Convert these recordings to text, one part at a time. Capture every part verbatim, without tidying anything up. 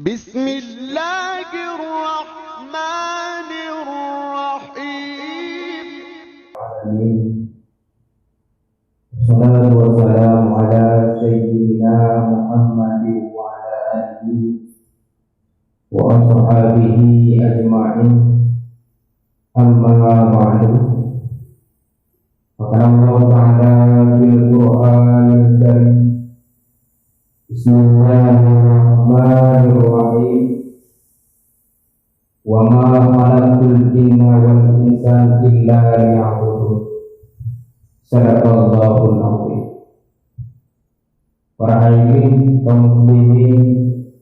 بسم الله الرحمن الرحيم. آمين. والصلاة والسلام على سيدنا محمد وعلى آله وأصحابه أجمعين. أما بعد. فقال الله تعالى في القرآن الكريم: بسم الله الرحمن الرحيم. وما خلقت الجن والإنس إلا ليعبدون. صدق الله العظيم. Para hadirin kaum muslimin,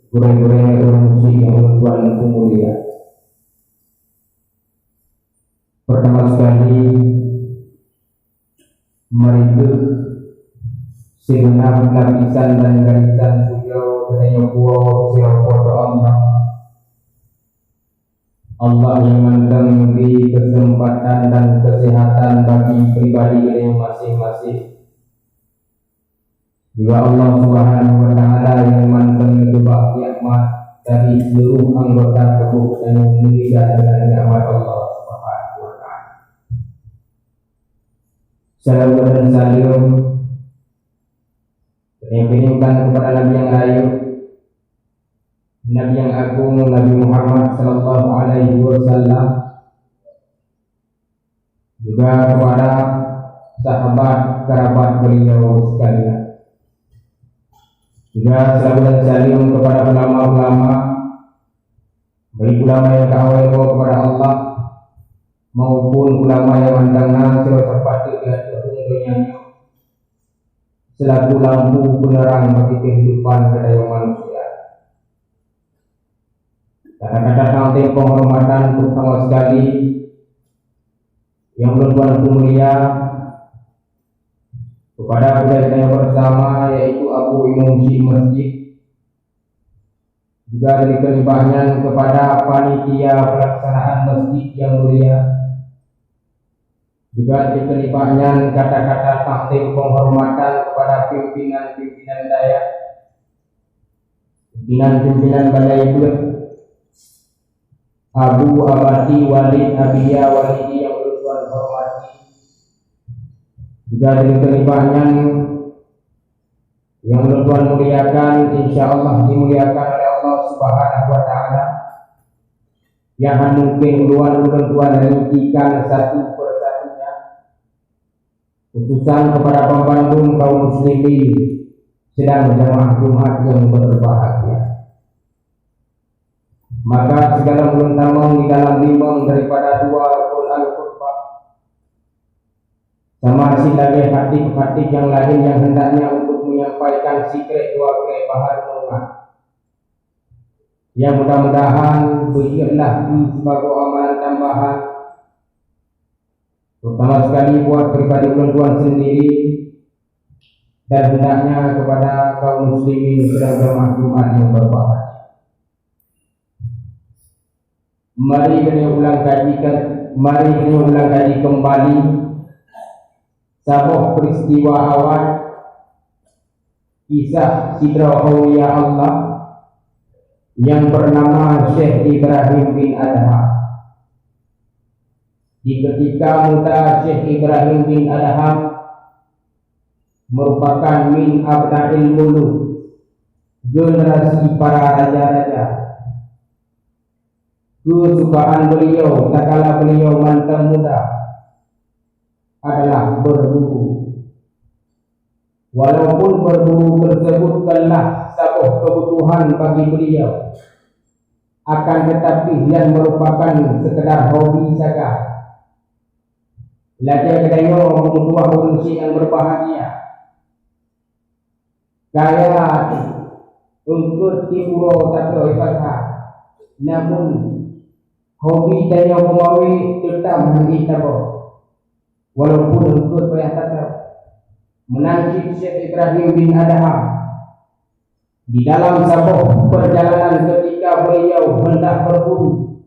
gurée-gurée ureuëng syik nyang ulôn tuan peumulia. Pertama sekali, mari kheueh sigeunap lapisan dan garisan pujoe geutanyoe puwoe sigoe Po teu Allah. Allah nyang mantong neubri keuseumpatan dan keuseuhatan bagi pribadi geutanyoe maséng-maséng. Juga Allah Subhanahu wa Ta'ala nyang mantong neukeubah nikmat dari seluruh anggota tuboh geutanyoe meuninggai dan nikmat Allah Subhanahu wa Ta'ala. Salawat dan salam keuneuk kepada Nabi nyang rayeuk, Nabi nyang agong, Nabi Muhammad sallallahu alaihi wasallam, juga kepada sahabat kerabat beliau sekalian. Juga salawat dan salam kepada ulama-ulama, baik ulama nyang ka awai woe kepada Allah maupun ulama nyang mantong na sidroe teumpat di ateueh donya nyoe, selaku lampu peuneurang bagi kehidupan geutanyoe manusia. Kata-kata teuntang penghormatan terutama sekali nyang ulôn tuan peumulia kepada gurée geutanyoe bersama, yaitu Abu Imum Syik Masjid, juga dibri keunibak nyan kepada panitia pelaksanaan masjid nyang mulia. Juga dibri keunibak nyan kata-kata takzim penghormatan kepada pimpinan-pimpinan dayah, pimpinan-pimpinan Balai Beuet, Abu Abati Walid Abiya Walidi nyang ulôn tuan hormati. Juga dibri keunibak nyan nyang ulôn tuan muliakan, insya Allah dimuliakan oleh Allah Subhanahu wa Ta'ala. Nyang hana mungkin ulôn, ulôn tuan rincikan satu persatunya, khususan kepada banmandum kaum muslimin sidang jamaah Jumat nyang berbahagia. Maka sigohlom ulôn tamong di dalam bimbong daripada dua rukun al-khutbah, sama cit lagée khatib-khatib nyang laén nyang hendaknya untuk menyampaikan sikrek dua krek bahar meungat. Nyang mudah-mudahan beujeuet lah sibagoe amalan tambahan, terutama sekali buat pribadi ulôn tuan sendiri, dan hendaknya kepada kaum muslimin sidang jamaah Jumat nyang berbahagia. Mari geutanyoe ulang kaji, mari geutanyoe ulang kaji keumbali saboh peuristiwa awai kisah sidroe aulia Allah nyang beunama Syekh Ibrahim bin Adham. Di keutika muda Syekh Ibrahim bin Adham meurupakan min abna'il muluk, generasi para raja-raja. Keusukaan beuliau tatkala beuliau mantong muda adalah beuburu. Walaupun beuburu teuseubut kon lah saboh keubutuhan bagi beuliau, akan teutapi nyan meurupakan seukeudar hobi sagai. Lagée geutanyoe meumeutuah ureuëng syik nyang berbahagia. Kaya eungkôt di uroe taboh ibadah, namun hobi tanyoe meumawe teutab hana taboh, walaupun eungkôt payah taboh. Meunan cit Syekh Ibrahim bin Adham, di dalam saboh perjalanan ketika beliau hendak berburu,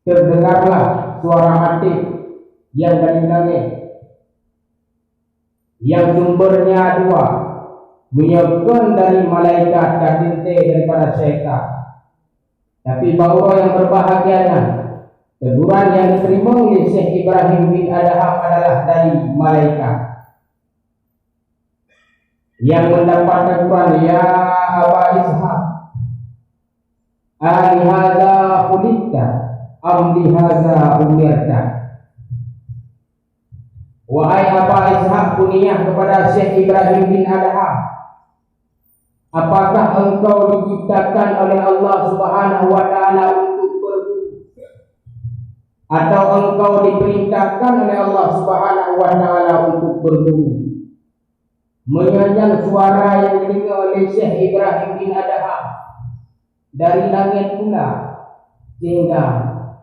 terdengarlah suara até nyang dari langét, nyang sumbernya dua, Meunyoe kon dari malaikat ka teuntée daripada syaitan. Tapi bak uroe nyang berbahagia nyan, teguran nyang geuteurimong lé Syekh Ibrahim bin Adham adalah dari malaikat. Nyang mendapat teguran, "Ya Aba Ishaq, alihadza khuliqta am lihadza umirta?" Wahai Aba Ishaq, kuniah kepada Syekh Ibrahim bin Adham, apakah engkau diciptakan oleh Allah Subhanahu wa Ta'ala untuk berburu, atau engkau diperintahkan oleh Allah Subhanahu wa Ta'ala untuk berburu? Meunyoe nyan suara nyang geudeungoe lé Syekh Ibrahim bin Adham dari langét pula, sehingga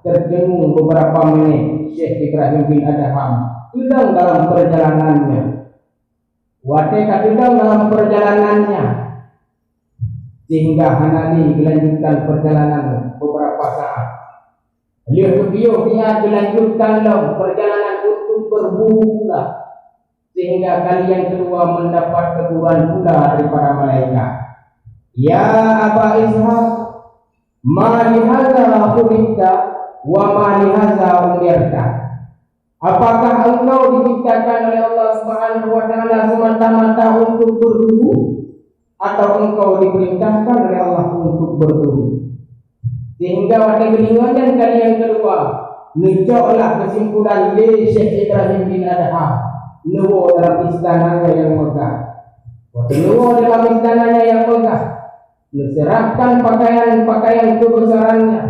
tercengung beberapa menit Syekh Ibrahim bin Adham teudong dalam perjalanannya. Watée ka teudong dalam perjalanannya, sehingga hana lé geulanjutkan perjalanan beberapa saat. Lheueh geupiôh siat geulanjutkan lom perjalanan untuk berburu pula, sehingga kali yang kedua mendapat teguran pula daripada malaikat, "Ya Aba Ishaq, ma lihadza khuliqta wa ma lihadza umirta?" Apakah engkau diciptakan oleh Allah Subhanahu wa Ta'ala semata-mata untuk berburu, atau engkau diperintahkan oleh Allah untuk berburu? Sehingga watée geudeungoe nyan kali nyang keudua, neucoklah keusimpulan lé Syekh Ibrahim bin Adham, neuwoe dalam istananya nyang megah. Watée neuwoe dalam istananya nyang megah, neuseurahkan pakaian-pakaian keubeusarannya,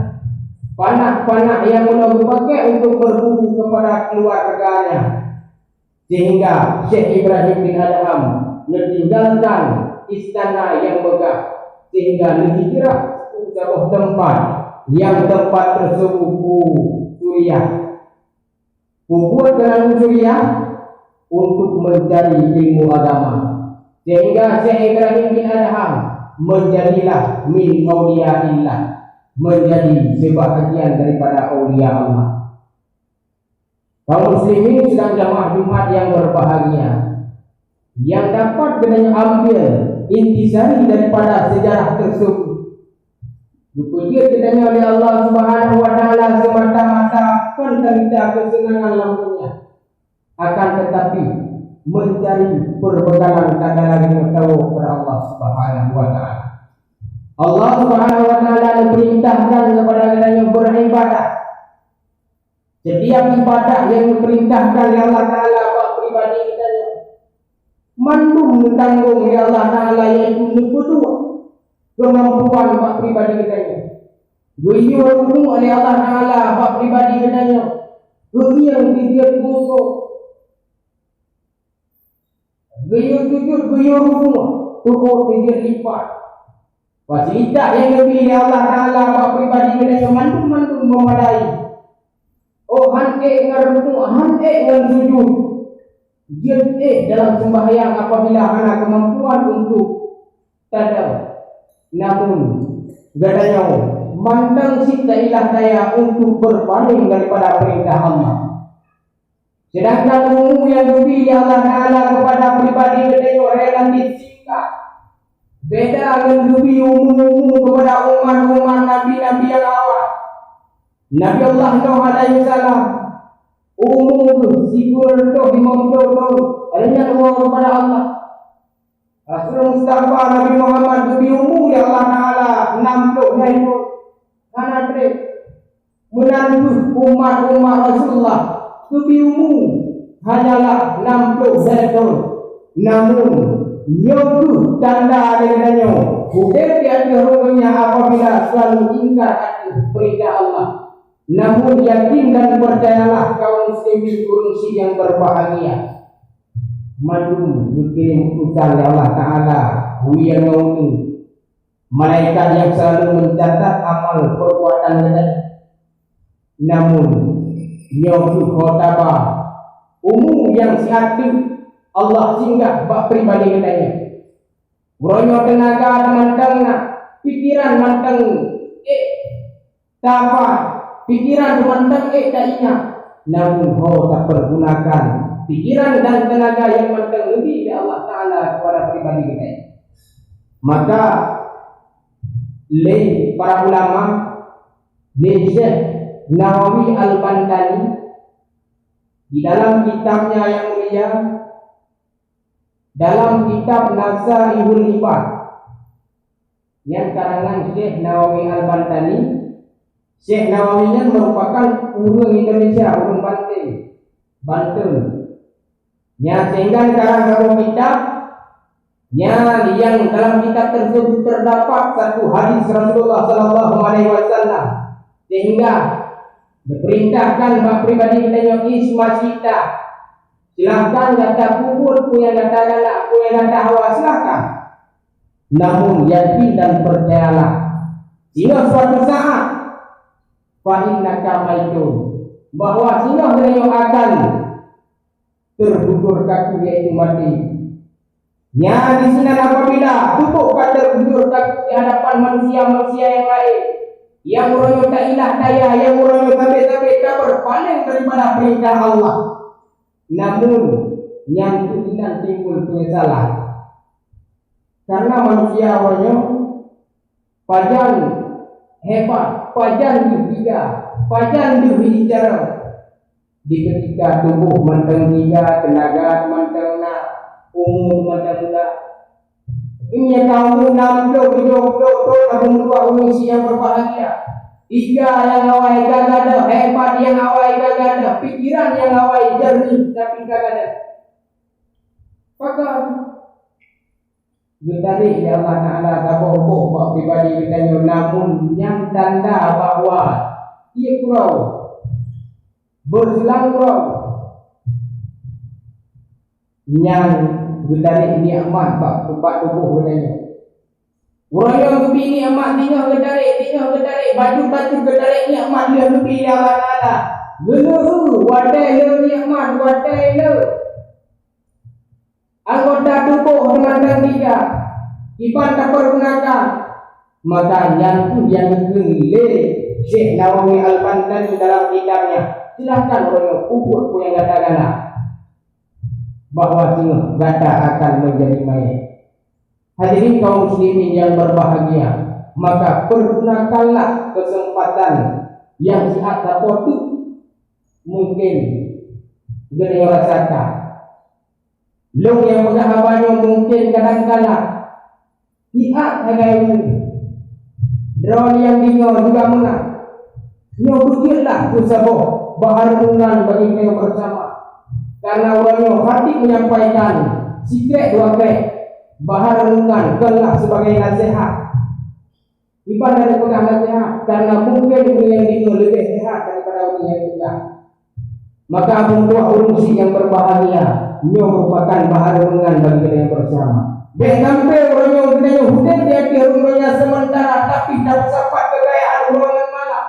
panah-panah nyang meunoe geupaké untuk berburu kepada keluarganya. Sehingga Syekh Ibrahim bin Adham neutinggalkan istana nyang megah, sehingga neuhijrah u saboh teumpat, nyang teumpat teuseubuet Suriah. Peubuet keunan Suriah untuk mencari ilmu agama, sehingga Syekh Ibrahim bin Adham menjadilah min auliyaillah, menjadi sebahagian daripada aulia Allah. Kaum muslimin sidang jamaah Jumat yang berbahagia, yang dapat geutanyoe ambil intisari daripada sejarah tersebut, geupeujeuet geutanyoe oleh Allah Subhanahu wa Ta'ala semata-mata kon tamita keuseunangan lam donya, akan tetapi mencari perbekalan tagala geutanyoe kepada Allah Subhanahu wa Ta'ala. Allah Subhanahu wa Ta'ala neuperintahkan kepada geutanyoe beribadah. Setiap ibadah yang diperintahkan oleh Allah Ta'ala bak pribadi geutanyoe, mandum neutanggong oleh Allah Ta'ala, yaitu neupeuduek kemampuan bak pribadi geutanyoe. Geuyue ruku' oleh Allah Ta'ala bak pribadi geutanyoe, geuyue sujud khusyuk. Geuyue sujud, geuyue ruku', tu'oh teujeuet lipat. Fasilitas nyang geubri lé Allah Ta'ala bak pribadi geutanyoe mandum-mandum meumadai. Oh han ék ngon ruku', han ék ngon sujud. Jeuet ék dalam seumbahyang apabila hana keumampuan untuk tadong. Namun, geutanyoe mantong cit tailah daya untuk beupaleng daripada peurintah Allah. Sedangkan umu nyang geubri lé Allah Ta'ala keupada pribadi geutanyoe rhoi langét singkat, beda ngon geubri umu-umu keupada umat-umat nabi-nabi nyang awai. Nabi Allah Nuh alaihissalam, umu geuh sikureueng reutôh limong ploh thon, lheueh nyan woe keupada Allah. Rasul Mustafa Nabi Muhammad geubri umu lé Allah Ta'ala nam ploh lhèe thon. Hana treb. Meunan kheueh umat-umat Rasulullah geubri umu hanyalah nam ploh lhèe thon. Namun, nyoe kheueh tanda lé geutanyoe udeb di ateueh rhueng donya apabila selalu ingkar ateueh peurintah Allah. Namun, yakin dan percayalah, kaum muslimin ureueng syiek nyang berbahagia, mandum geukirém utusan lé Allah Ta'ala, wie ngon uneue, malaikat nyang selalu mencatat amal perbuatan geutanyoe. Namun, nyoe kheueh ho taba umu nyang siat teuk Allah singgah bak pribadi geutanyoe. Uroe nyoe teunaga mantong na, pikeran mantong ék tapat, pikeran mantong ék taingat, namun ho tapeurgunakan pikeran dan teunaga nyang mantong geubri lé Allah Ta'ala keupada pribadi geutanyoe. Maka lé para ulama, lé Syekh Nawawi Al-Bantani, di dalam kitabnya yang mulia, dalam kitab Nasaihul Ibad, nyan karangan Syekh Nawawi Al-Bantani. Syekh Nawawi nyan merupakan ureuëng Indonesia, ureuëng Banten, Banten. Nyan sehingga dikarang saboh kitab, nyan yang dalam kitab tersebut terdapat satu hadis Rasulullah sallallahu alaihi wasallam, sehingga diperintahkan bak pribadi geutanyoe, "Isma syi'ta." Silahkan gata peubuet peue nyang gata galak, peue nyang gata hawa, silahkan. Namun yakin dan percayalah, singoh suatu saat, fa innaka maitun, bahwa singoh geutanyoe akan terbujur kaku, yaitu mati. Nyan disinan apabila tuboh ka terbujur kaku di hadapan manusia-manusia yang lain, yang uroe nyoe tailah daya, yang uroe nyoe sabe-sabe taberpaling daripada perintah Allah. Namun, nyan pun inan timbul penyesalan. Karena manusia uroe nyoe pajan hebat, pajan deuh giga, pajan deuh bicara. Di ketika tuboh mantong giga, teunaga mantong na, umu mantong muda. Meunyoe ka umu nam ploh, tujoh ploh thon, na beumeutuah ureuëng syiek nyang berbahagia. Iga nyang awai ka gadôh, hebat nyang awai ka gadôh, pikiran nyang awai jernih tapi ka gadôh. Pakon? Geutarek lé Allah Taala saboh boh bak pribadi geutanyoe, namun nyan tanda bahwa ie kurau, beusilang kurau. Nyan geutarek nikmat bak, bak tuboh geutanyoe. Uroe nyoe geubri nikmat, singoh geutarek, singoh geutarek, bacut-bacut geutarek nikmat lheueh geubri lé Allah Taala. Geuleueu watée le nikmat, watée le anggota tuboh teumantong tiga, iban tapergunakan. Maka nyan pun nyang geukheun lé Syekh Nawawi Al-Bantani dalam kitabnya, "Silahkan uroe nyoe peubuet peue nyang gata galak, bahwa singoh gata akan menjadi mayét." Hadirin kaum muslimin yang berbahagia, maka pergunakanlah kesempatan yang sihat saboh teuk mungkin geutanyoe rasakan. Lôn nyang peugah haba nyoe mungken kadang kala siat sagai ulôn. Droeneuh nyang deungoe juga meunan. Nyoe beujeuetlah keu saboh bahan renungan bagi geutanyoe bersama. Karena uroe nyoe khatib menyampaikan sikrek dua krek, bahan renungan bukanlah sebagai nasihat. Iban dari peugah nasihat, karena mungken ureuëng nyang deungoe leubeh sehat daripada ureuëng nyang peugah. Maka, abu tuah ureuëng syiek nyang berbahagia, nyoe merupakan bahan renungan bagi geutanyoe bersama. Bék sampai uroe nyoe geutanyoe udeb di ateueh rhueng donya sementara, tapi tapeusapat keukayaan uroe ngon malam.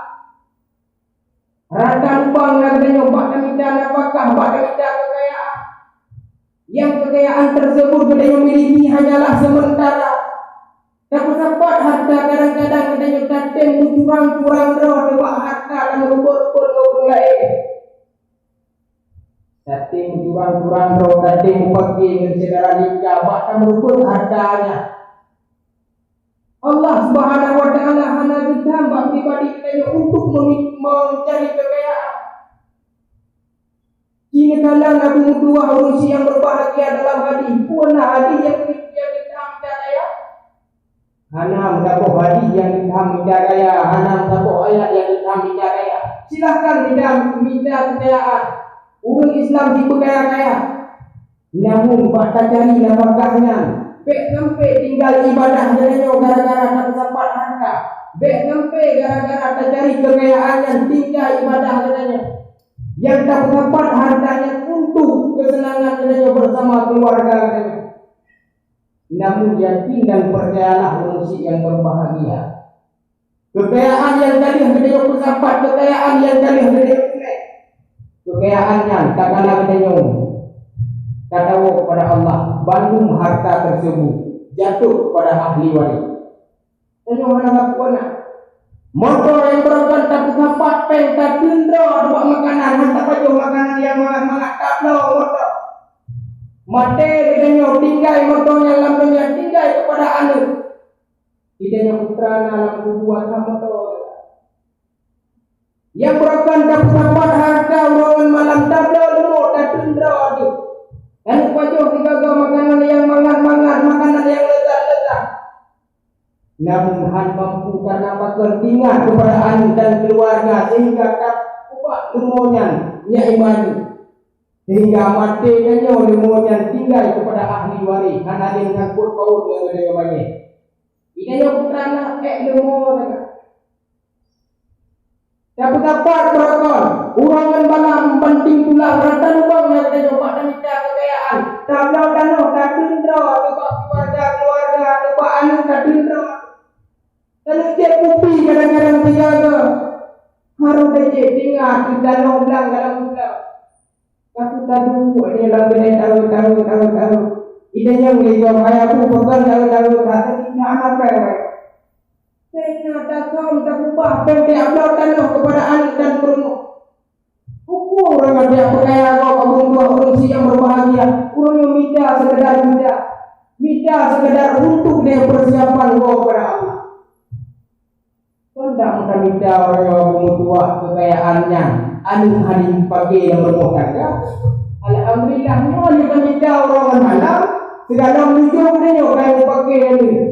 Rata lubang na geutanyoe bak tamita nafakah, bak tamita keukayaan. Nyang keukayaan tersebut geutanyoe miliki hanyalah sementara. Tapeusapat harta, kadang-kadang geutanyoe tatem meucurang-curang droe nibak harta dan meureubeut-reubeuet ngon ureuëng laén. Tatem meucurang-curang droe, tatem mupake ngon syedara lingka bak tameureubeut harta nyan. Allah Subhanahu wa Ta'ala hana geutam bak pribadi geutanyoe untuk memi-, mencari kekayaan. Ci neukalon abu tuah ureuëng syiek nyang berbahagia dalam hadis. Peue na hadis nyang, nyang geutam mita kaya? Hana meusaboh hadis nyang geutam mita kaya, hana meusaboh ayat nyang geutam mita kaya. Silahkan mita, mita kekayaan. Ureuëng Islam jibeukaya-kaya. Namun, bak tacari nafakah nyan, bék sampai tinggai ibadah geutanyoe gara-gara tapeusapat harta. Bék sampai gara-gara tacari keukayaan nyan tinggai ibadah geutanyoe. Nyang tapeusapat harta nyan untuk keuseunangan geutanyoe bersama keuluwarga geutanyoe. Namun, yakin dan percayalah, ureuëng syiek nyang berbahagia. Keukayaan nyang ka lheueh geutanyoe peusapat, keukayaan nyang ka lheueh geutanyoe puléh. Keukayaan nyan takalon geutanyoe tatawoe kepada Allah, bandum harta tersebut jatuh kepada ahli waris. Tanyoe hana sapeue na. Moto nyang barokon tapeusapat, péng tateun droe bak makanan, hana tapajoh makanan nyang mangat-mangat, tabloe moto. Maté geutanyoe tinggai moto nyan lam donya, tinggai kepada aneuëk. Di tanyoe putra na lam kubu atam moto. Nyang beurakan tapeusapat hareuta uroe ngon malam, tabloe leumo, tateun droe ateueh. Taneuk pajoh sigaga makanan nyang mangat-mangat, makanan nyang leuzat-leuzat. Namun hana mampu karena pakon ingat kepada aneuk dan keluarga sehingga tapeubak leumo nyan nyak iman. Sehingga maté tanyoe leumo nyan tinggai kepada ahli waréh, hana lé sangkot paut ngon geutanyoe manyét. Di tanyoe putra na ék leumo teuka. Tapeusapat beurakan, uroe ngon malam banting tulang rata lubang nyang geutanyoe bak tamita keukayaan. Tabloe tanoh, tateun droe, teubak keuluwarga-keuluwarga, teubak aneuk tateun droe. Taneuk cék kupi kadang-kadang sigaga. Harôh tajép singa teuh tanoh blang dalam gula. Tapi tadu ada lam keuneuk tahu, tahu, tahu, tahu. Ida nyang lé gom ayah pun pegang tahu, tahu, tahu. Tapi nak apa? Sehingga takom takubah pembek abloe tanoh kepada aneuk dan peurumoh. Ukur ureueng nyang peureukaya gob, ureueng tuha, ureueng syiek nyang berbahagia, ureueng nyang mita sekedar mita, mita sekedar untuk deh persiapan gob kepada Allah. Kon dak meutamita ureueng nyang beumeutuah keukayaan nyan, aneuk hana jipaké lam rumoh tangga. Alhamdulillah, nyoe lé tamita uroe ngon malam, sigohlom tujoh nyoe ka jipaké aneuk.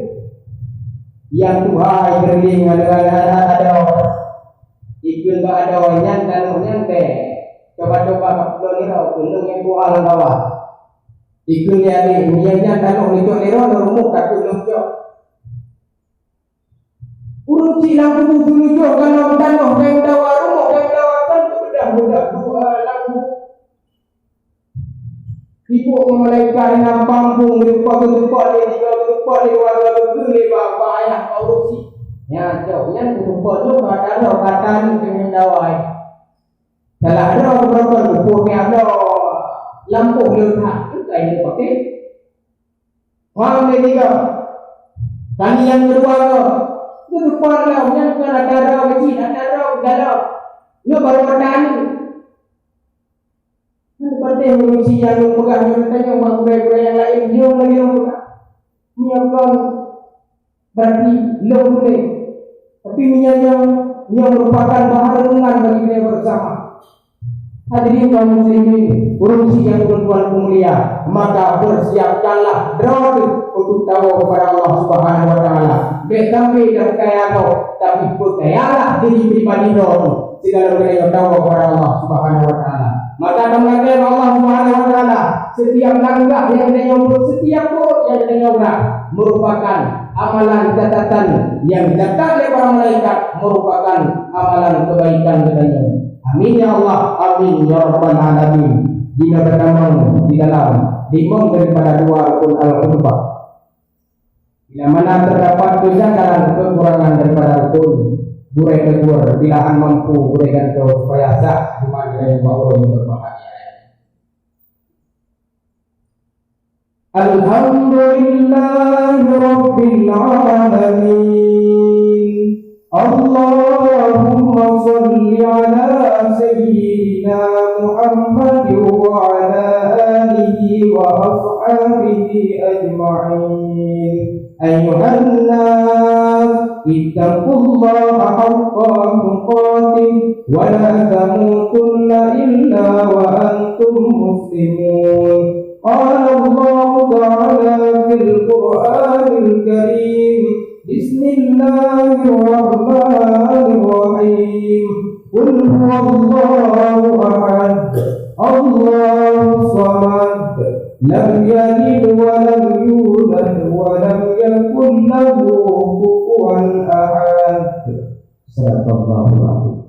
Nyang tuha ikeuneuk ngon aneuk-aneuk adoe. Ikheun bak adoe nyan tanoh nyan bèe. Coba-coba bak pulo nirok keuneuk nyang tuha lam bawah. Ikheun lé aneuk, meunyoe nyan tanoh neucok nirok, nirok rumoh takot lom cok. Ureueng chik lam kubu teuneujok galom tanoh, bèe meudawa rumoh, bèe meudawa kon, beudôh-beudôh dua lam kubu. Sibok ngon malaikat lam pampông, geutumpok-geutumpok lé tiga, geutumpok lé dua, geutumpok lé ba, ba ayah, ba ureueng chik. Nyan cok, nyan geutumpok lom, ba tanoh, ka taneuk keuneuk dawai. Salah droe geupeurokon, geupeue nyan droe lampôh leuet that, teuka ileuet paké. Paham lé tiga. Kali nyang keudua nyoe, geutumpok lom, nyan bukan atra droe keuchik, atra droe geudalam. Nyoe barô mata aneuk. Nyan patéh ureueng chik nyang lôn peugah nyoe, tanyong bak gurèe-gurèe nyang laén, nyoe lagèe lôn peugah. Nyoe kon berarti lôn tuléh. Tapi meunyoe nyoe, nyoe merupakan bahan renungan bagi kita bersama. Hadirin kaum muslimin, ureueng chik nyang ulôn tuan peumulia, maka persiapkanlah droe teuh untuk tawoe kepada Allah Subhanahu wa Taala. Bèk sampai dak kaya nyoe, tapi peukayalah diri pribadi droe teuh. Sigohlom geutanyoe tawoe kepada Allah Subhanahu wa Taala. Maka tameulakèe bak Allah Subhanahu wa Taala, setiap langkah nyang geutanyoe buet, setiap buet nyang geutanyoe brat merupakan amalan catatan nyang dicatat lé para malaikat, merupakan amalan kebaikan geutanyoe. Amin ya Allah, amin ya rabbal alamin. Di dalam, di dalam, limong daripada dua rukun al-khutbah. Bila mana terdapat kejanggalan, kekurangan daripada rukun, gurèe tegur, bila hana mampu, gurèe gantoe supaya sah iman geutanyoe bak uroe nyang berbahagia. Alhamdulillahirabbil alamin. Allahumma shalli ala sayyidina Muhammad wa ala alihi wa ashabihi ajma'in. Ayyuhan nas, ittaqullaha haqqa tuqatih wa la tamutunna illa wa antum muslimun. Qala Allahu ta'ala fil Qur'anil Karim, Bismillahirrahmanirrahim. Qul huwallahu ahad, Allahus samad, lam yalid wa lam yulad wa lam yakul lahu kufuwan ahad. Sadaqallahul azim.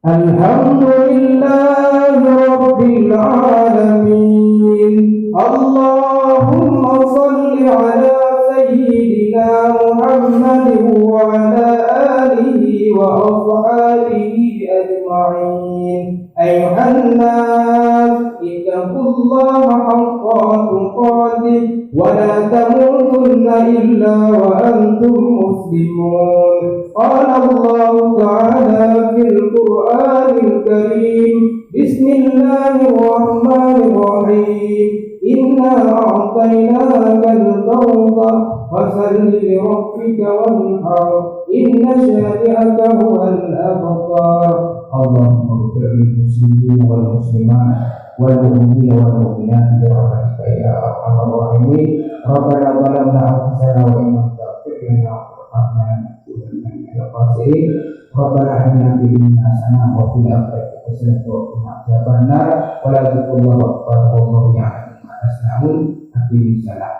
Alhamdulillahirabbil alamin. Allahumma shalli ala sayyidina Muhammadin wa ala alihi wa ashabihi ajma'in. Ayyuhan nas, ittaqullaha haqqa tuqatih wa la tamutunna إلا وأنتم مسلمون. قال الله تعالى في القرآن الكريم: بسم الله الرحمن الرحيم. إنا أعطيناك الكوثر، فصل لربك وانحر، إن شانئك هو الأبتر. اللهم اغفر للمسلمين والمسلمات والمؤمنين والمؤمنات برحمتك يا أرحم الراحمين. ربنا ظلمنا أنفسنا وإن لم تغفر لنا وترحمنا لنكونن من الخاسرين. ربنا آتنا في الدنيا حسنة وفي الآخرة حسنة وقنا عذاب النار. ولذكر الله أكبر والله يعلم ما تصنعون. أقيموا الصلاة.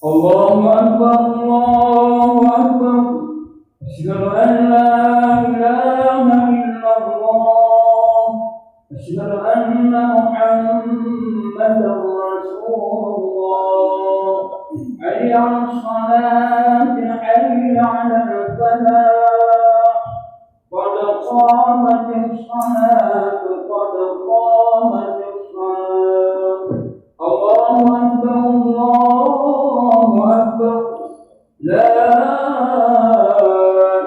الله أكبر، الله أكبر. أشهد أن لا إله إلا الله. أشهد أن محمدا رسول الله. حي على الصلاة، حي على الفلاح. قد قامت الصلاة، قد قامت الصلاة. الله أكبر، الله أكبر. لا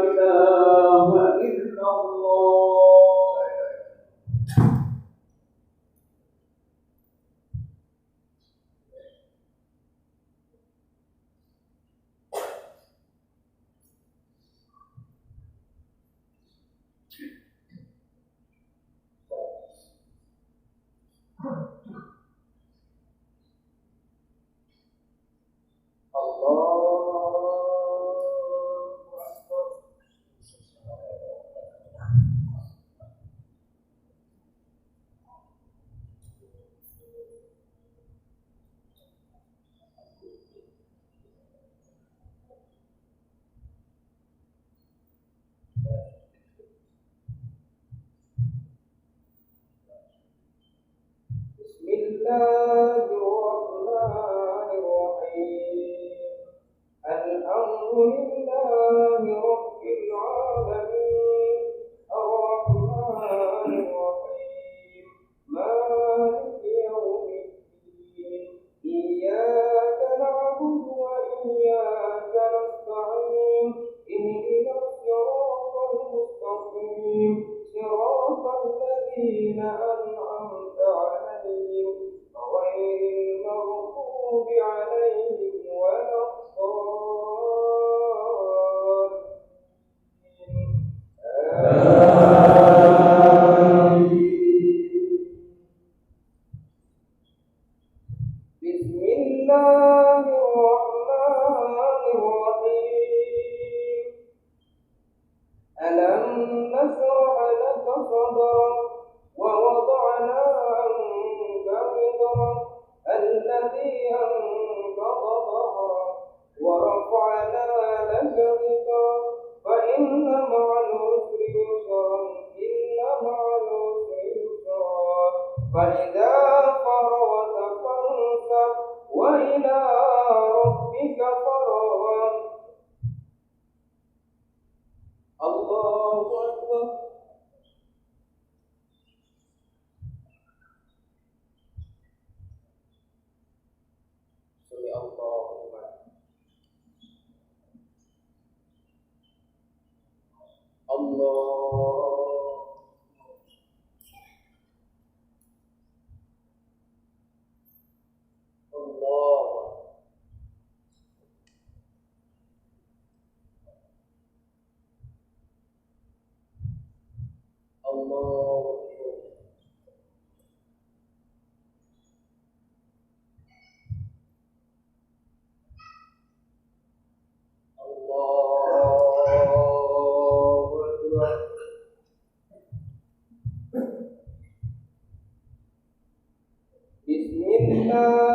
إله إلا الله. الله أكبر. بسم الله الرحمن الرحيم. الحمد لله رب العالمين. الرحمن الرحيم. مالك يوم الدين. إياك نعبد وإياك نستعين. اهدنا الصراط المستقيم. صراط الذين أنعمت عليهم غير المغضوب عليهم ولا الضالين. آمين. بسم الله الرحمن الرحيم. ألم نشرح لك صدرك ووضعنا عنك وزرك الذي أنقض ظهرك ورفعنا لك ذكرك فإن مع العسر يسرا إن مع العسر يسرا فإذا فرغت فانصب وإلى ربك فارغب. الله أكبر. سمع الله لمن. الله. الله. الله أكبر. الله أكبر. بسم الله.